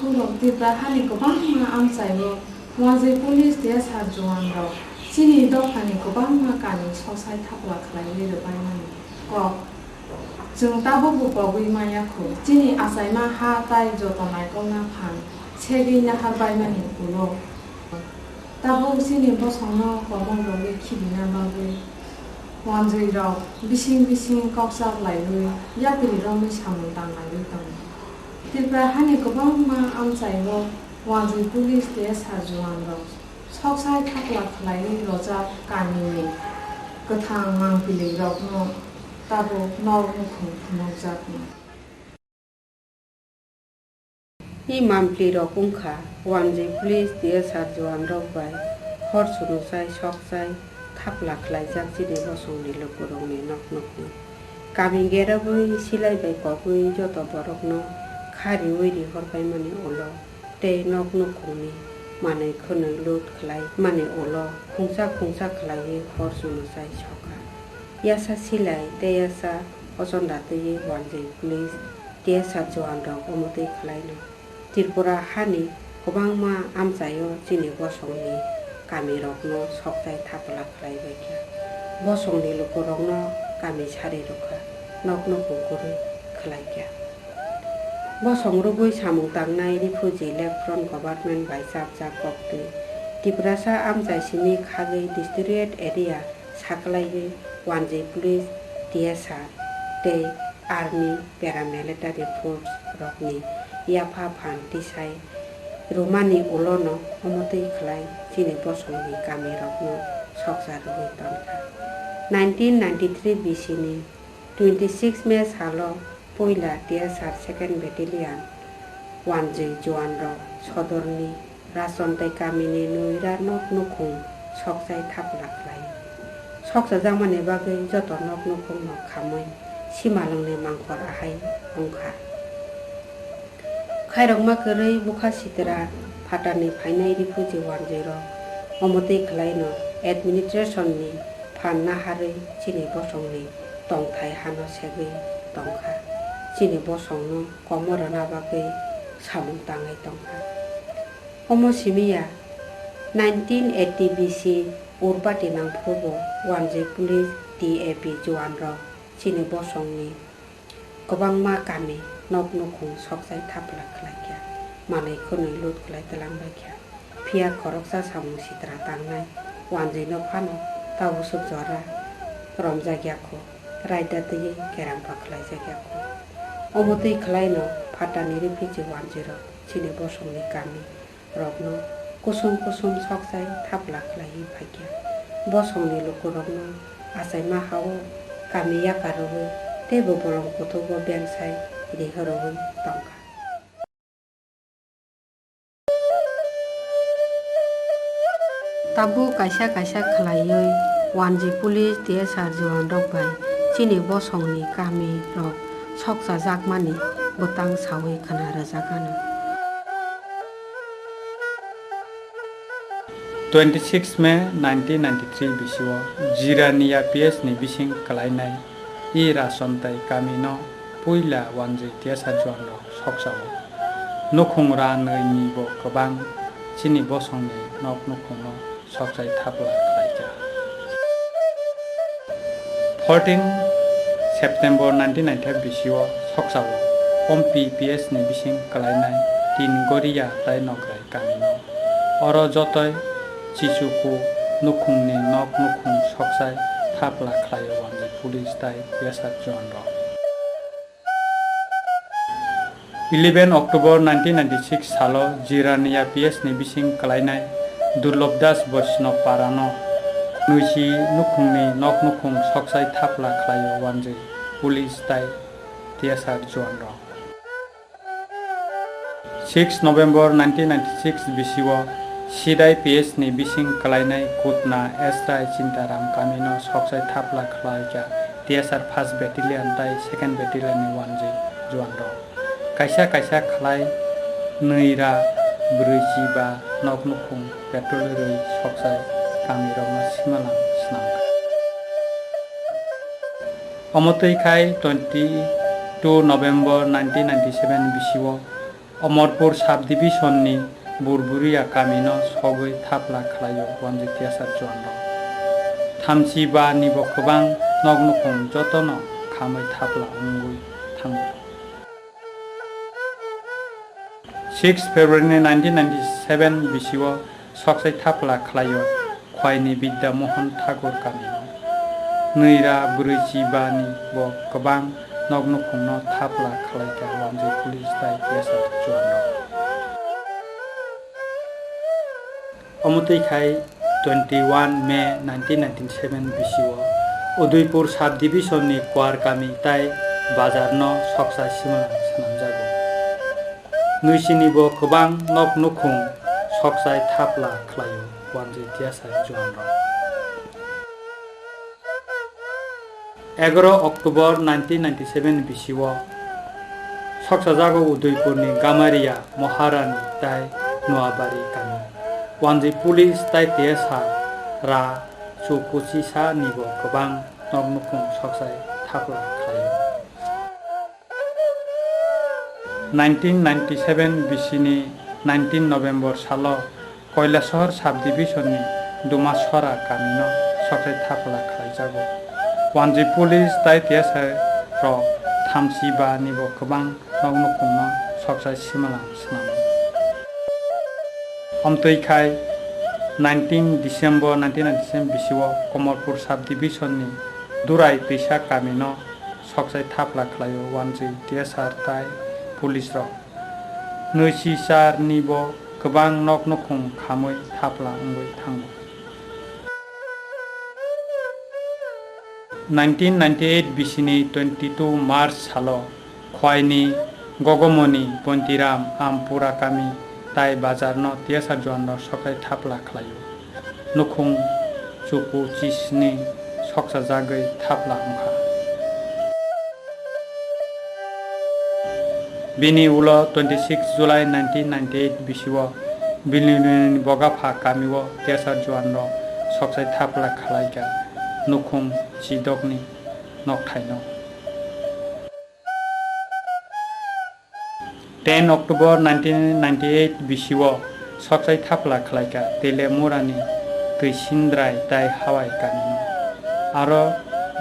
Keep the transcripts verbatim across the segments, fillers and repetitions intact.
Borok Tripura hani kwbangma amchaio wanjwi police T S R juan rok chini dophani kwbangma kami soksai thapla khlaiwi rwbaimani kok chwng tabukbo kogwi manya khu. Chini achaima ha tai joto naikolna phan segwi naharbaimani ulo tabuk chini bosongno komon rwgwi khibina bagwi wanjwi rok bising bising kokchap laiwi yapri romwi samung tang laiwi tongo. Tripura hani kwbangma amchaio wanjwi police T S R juan rok soksai thapla khlaiwi rojak kamini kwthang mangpili rokno tabuk nok nukhung phunukjakno. I mangpili rok wngkha wanjwi police T S R juan rok bai hor sunuchai soksai thapla khlaijak chini bosongni lukurokni nok nukhung. Kami gerabwi silai bai kogwi joto borokno kha riwi rihorpaimani ulo tei nok nukhungni manwi khwnwi loot khlaimani ulo khungsa khungsa khlaiwi hor sunuchai sokha. Yasa silai tei yasa ochonda twiwi wanjwi police T S R juan rok omo twi khlaino. Tripura hani kwbangma amchaio chini bosongni kamirokno sokchai thapla khlai baikha. Bosongni lukurokno kami sari rwkha, nokno kukurwi khlaikha. Bosong rwgwi samung tangnai Refugee Left Front Government bai chapjak koktwi Tiprasa amchai simi khagwi district area saklaiwi wanjwi police, T S R tei army, paramilitary force rokni yapha phan tisai rwmani ulono omo twi khlai chini bosongni kamirokno soksa rwui tongkha. Nineteen ninety-three B C ni twenty-six May salo puila T S R second Battalion wanjwi juan rok sodorni Rason tei kamini nwira nok nukhung sokchai thapla khlai. Sokchajakmani bagwi joto nok nukhungno khamwi simalwngni mangkhor ahai wngkha. Khairokma kwrwi bwkha sitra phatarni phainai refugee wanjwirok omo twi khlaino administration ni phan naharwi chini bosongni tongthai hano segwi tongkha. Chini bosongno komo rwna bagwi samung tangwi tongkha. Omo simi ya, nineteen eighty B C Urbati nangphuru bo wanjwi police T A P juan rok chini bosongni kwbangma kami nok nukhung sokchai thapla khlaikha, manwi khwnwi loot khlai twlangbaikha. Phiya khoroksa samung sitra tangnai wanjwino phano tabuk swk jora romjakya kho, raida twiwi kerangpa khlaijakya kho. Omo twi khlaino phatarni refugee wanjwirok chini bosongni kami rokno kusum kusum sokchai thapla khlaiwi phaikha. Bosongni lukurokno achaima ha-o kami yakarwi teibo bolong kuthugo bengsai rihorwi tongkha. Tabuk kaisa kaisa khlaiwi wanjwi police T S R juan rok bai chini bosongni kami rok sokchajakmani bwtang sawi khna rwjak ano. Twenty six May nineteen ninety three bisio Jirania P S ni bising kwlainai I Rason tai kamino puila wanjwi T S R juan rok sokchao. Nukhung ra nwi ni bo kwbang chini bosongni nok nukhungno sokchai thapla khlaikha. Fourteen September nineteen ninety-five bisio sokchao Ompi P S ni bising kwlainai Tin Goria tai Nograi kamino. Oro jotoi chichuku nukhungni nok nukhung sokchai thapla khlaio wanjwi police tai T S R juan rok. Eleven October nineteen ninety six salo Jirania P S ni bising kwlainai Durlobh Das Vaishnav Parano nwisi nukhungni nok nukhung sokchai thapla khlaio wanjwi police tai T S R juan rok. Six November nineteen ninety six bisio Sidai P S ni bising kwlainai Kutna Esrai Chintaram kamino sokchai thapla khlaikha T S R first Battalion tai second Battalion ni wanjwi juan rok. Kaisa kaisa khlai nwi ra brwi chi ba nok nukhung petrol rwi sokchai kamirokno simalang swnamkha. Omo twi khai twenty two November nineteen ninety seven bisio Omorpur subdivision ni Burburia kami no sogwi thapla khlaio wanjwi T S R juan rok. Thamchi ba ni bo kwbang nok nukhung joto no khamwi thapla wngwi thango. Six February ni nineteen ninety-seven bisio soksai thapla khlaio Khwaini Bidya Mohan Thakur kamio. Nwira bwrwi chiba ni bo kwbang nok nukhung no thapla khlaikha wanjwi police tai T S R juan rok. Omo twi khai twenty one May nineteen ninety seven bisio Udaipur subdivision ni Kwar kami tai bazar no soksa simang swnamjago. Nwi sini bo kwbang nok nukhung soksai thapla khlaio wanjwi T S R juan rok. Egaroh October nineteen ninety seven bisio soksajago Udaipurni Gamaria, Maharani tai Noabari kami. Wanjwi police tai T S R ra chukuchisa nibo kwbang nok nukhung soksai thapla khlaio. Nineteen ninety seven bisini nineteen November salo Koilasahar subdivision ni Dumasora kami no soksai thapla khlaijago. Wanjwi police tai T S R rok thamchi ba nibo kwbang nok nukhung no soksai simala swnamo. Omtwi khai nineteen December nineteen ninety seven bisio Komorpur subdivision ni Durai Twisa kami no soksai thapla khlaio wanjwi T S R tai police rok. Nwi si char ni bo kwbang nok nukhung khamwi thapla wngwi thango. Nineteen ninety eight bisini twenty two March salo Khwaini Gogomoni Bontiram Ampura kami tai bazar no T S R juan rok soksai thapla khlaio. Nukhung chuku chisni soksajagwi thapla wngkha. Bini ulo twenty six July nineteen ninety eight bisio Bilinini Bogapha kamio T S R juan rok soksai thapla khlaikha nukhung chidokni nokthaino. Ten October nineteen ninety eight bisio soksai thapla khlaikha Telemurani Twisindrai tai Hawai kamino. Aro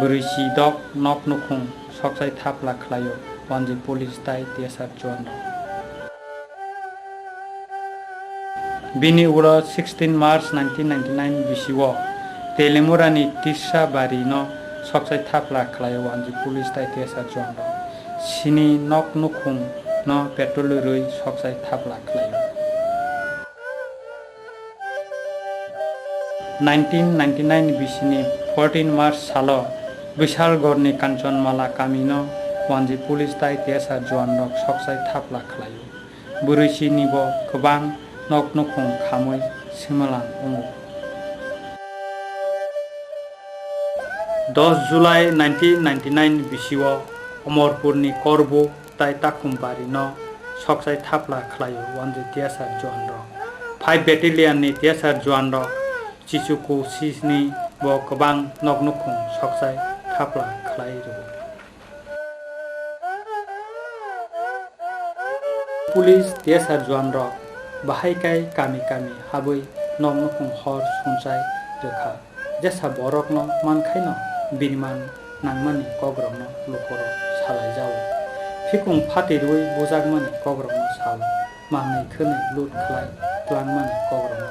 bwrwi chidok nok nukhung soksai thapla khlaio wanjwi police tai T S R juan rok. Bini ulo sixteen March nineteen ninety nine bisio Telemurani Tisabari no soksai thapla khlaio wanjwi police tai T S R juan rok. Sini nok nukhung no petrol rwi soksai thapla khlaio. Nineteen ninety nine bisini fourteen March salo Bisalgorni Kanchanmala kamino wanjwi police tai T S R juan rok soksai thapla khlaio. Bwrwi chini bo kwbang nok nukhung khamwi similang wngo. Dos July nineteen ninety nine bisio Omorpurni Korbuk tai Takhumbari no soksai thapla khlaio wanjwi T S R juan rok. Five Battalion ni T S R juan rok Chichuku sisni bo kwbang nok nukhung soksai thapla khlai rwo. Police T S R juan rok bahai kai kami kami habwi nok nukhung hor sumsai rwkha. Jesa borokno mankhaino bini man nangmani kokrokno lukurok salai jao. Phikung phatirwi bujakmani kokrokno sao, manwi khwnwi lut khlai tlangmani kokrokno